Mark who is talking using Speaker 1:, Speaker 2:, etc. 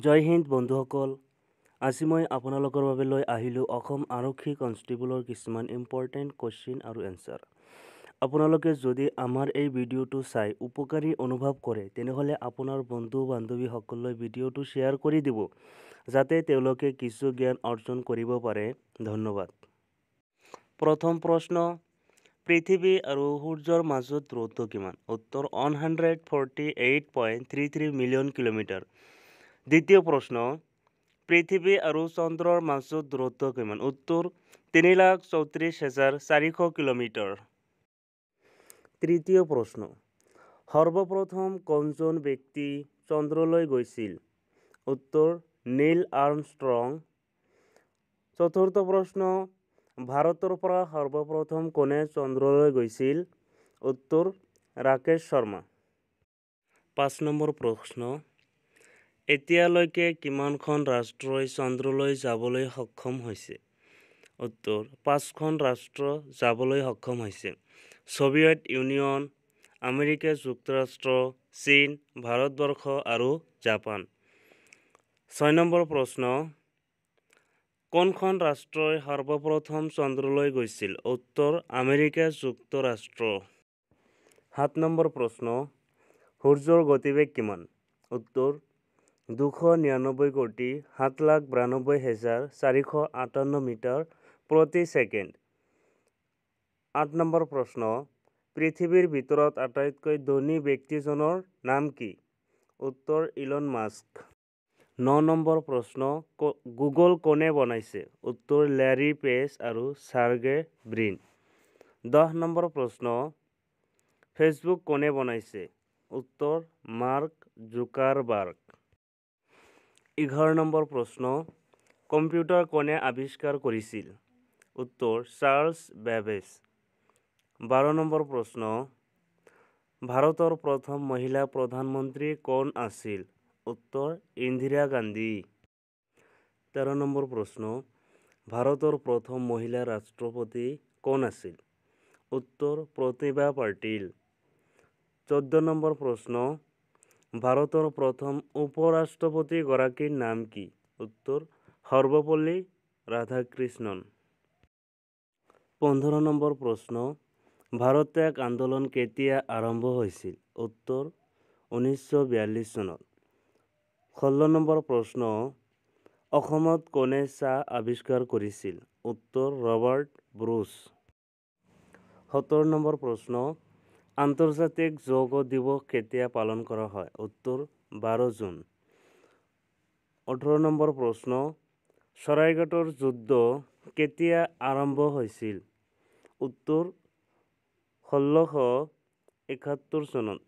Speaker 1: জয় হিন্দ বন্ধুসকল, আজি মই আপোনালোকৰ বাবে লৈ আহিলোঁ অসম আৰক্ষী কনষ্টেবলৰ কিছুমান ইম্পৰ্টেণ্ট কুৱেশ্যন আৰু এনচাৰ। আপোনালোকে যদি আমাৰ এই ভিডিঅ'টো চাই উপকাৰী অনুভৱ কৰে, তেনেহ'লে আপোনাৰ বন্ধু বান্ধৱীসকললৈ ভিডিঅ'টো শ্বেয়াৰ কৰি দিব, যাতে তেওঁলোকে কিছু জ্ঞান অৰ্জন কৰিব পাৰে। ধন্যবাদ। প্ৰথম প্ৰশ্ন, পৃথিৱী আৰু সূৰ্যৰ মাজত দূৰত্ব কিমান? উত্তৰ 148.33 মিলিয়ন কিলোমিটাৰ। দ্বিতীয় প্ৰশ্ন, পৃথিৱী আৰু চন্দ্ৰৰ মাজত দূৰত্ব কিমান? উত্তৰ 3,34,400 কিলোমিটাৰ। তৃতীয় প্ৰশ্ন, সৰ্বপ্ৰথম কোনজন ব্যক্তি চন্দ্ৰলৈ গৈছিল? উত্তৰ নীল আৰ্মষ্ট্ৰং। চতুৰ্থ প্ৰশ্ন, ভাৰতৰ পৰা সৰ্বপ্ৰথম কোনে চন্দ্ৰলৈ গৈছিল? উত্তৰ ৰাকেশ শৰ্মা। 5 নম্বৰ প্ৰশ্ন, এতিয়ালৈকে কিমানখন ৰাষ্ট্ৰই চন্দ্ৰলৈ যাবলৈ সক্ষম হৈছে? উত্তৰ 5খন ৰাষ্ট্ৰ যাবলৈ সক্ষম হৈছে: ছোভিয়েট ইউনিয়ন, আমেৰিকা যুক্তৰাষ্ট্ৰ, চীন, ভাৰতবৰ্ষ আৰু জাপান। 6 নম্বৰ প্ৰশ্ন, কোনখন ৰাষ্ট্ৰই সৰ্বপ্ৰথম চন্দ্ৰলৈ গৈছিল? উত্তৰ আমেৰিকা যুক্তৰাষ্ট্ৰ। 7 নম্বৰ প্ৰশ্ন, সূৰ্যৰ গতিবেগ কিমান? উত্তৰ 299,07,92,458 মিটাৰ প্ৰতি ছেকেণ্ড। 8 নম্বৰ প্ৰশ্ন, পৃথিৱীৰ ভিতৰত আটাইতকৈ ধনী ব্যক্তিজনৰ নাম কি? উত্তৰ ইলন মাস্ক। 9 নম্বৰ প্ৰশ্ন, গুগল কোনে বনাইছে? উত্তৰ লেৰী পেজ আৰু চাৰ্গে ব্ৰিন। 10 নম্বৰ প্ৰশ্ন, ফেচবুক কোনে বনাইছে? উত্তৰ মাৰ্ক জুকাৰবাৰ্গ। 11 নম্বৰ প্ৰশ্ন, কম্পিউটাৰ কোনে আৱিষ্কাৰ কৰিছিল? উত্তৰ চাৰ্লছ বেবেজ। 12 নম্বৰ প্ৰশ্ন, ভাৰতৰ প্ৰথম মহিলা প্ৰধানমন্ত্ৰী কোন আছিল? উত্তৰ ইন্দিৰা গান্ধী। 13 নম্বৰ প্ৰশ্ন, ভাৰতৰ প্ৰথম মহিলা ৰাষ্ট্ৰপতি কোন আছিল? উত্তৰ প্ৰতিভা পাটিল। 14 নম্বৰ প্ৰশ্ন, ভাৰতৰ প্ৰথম উপ-ৰাষ্ট্ৰপতিগৰাকীৰ নাম কি? উত্তৰ সৰ্বপল্লী ৰাধাকৃষ্ণন। 15 নম্বৰ প্ৰশ্ন, ভাৰত ত্যাগ আন্দোলন কেতিয়া আৰম্ভ হৈছিল? উত্তৰ 1942 চনত। 16 নম্বৰ প্ৰশ্ন, অসমত কোনে চাহ আৱিষ্কাৰ কৰিছিল? উত্তৰ ৰবাৰ্ট ব্ৰুচ। 17 নম্বৰ প্ৰশ্ন, আন্তৰ্জাতিক যোগ দিৱস কেতিয়া পালন কৰা হয়? উত্তৰ 12 জুন। 18 নম্বৰ প্ৰশ্ন, শৰাইঘাটৰ যুদ্ধ কেতিয়া আৰম্ভ হৈছিল? উত্তৰ 1671 চনত।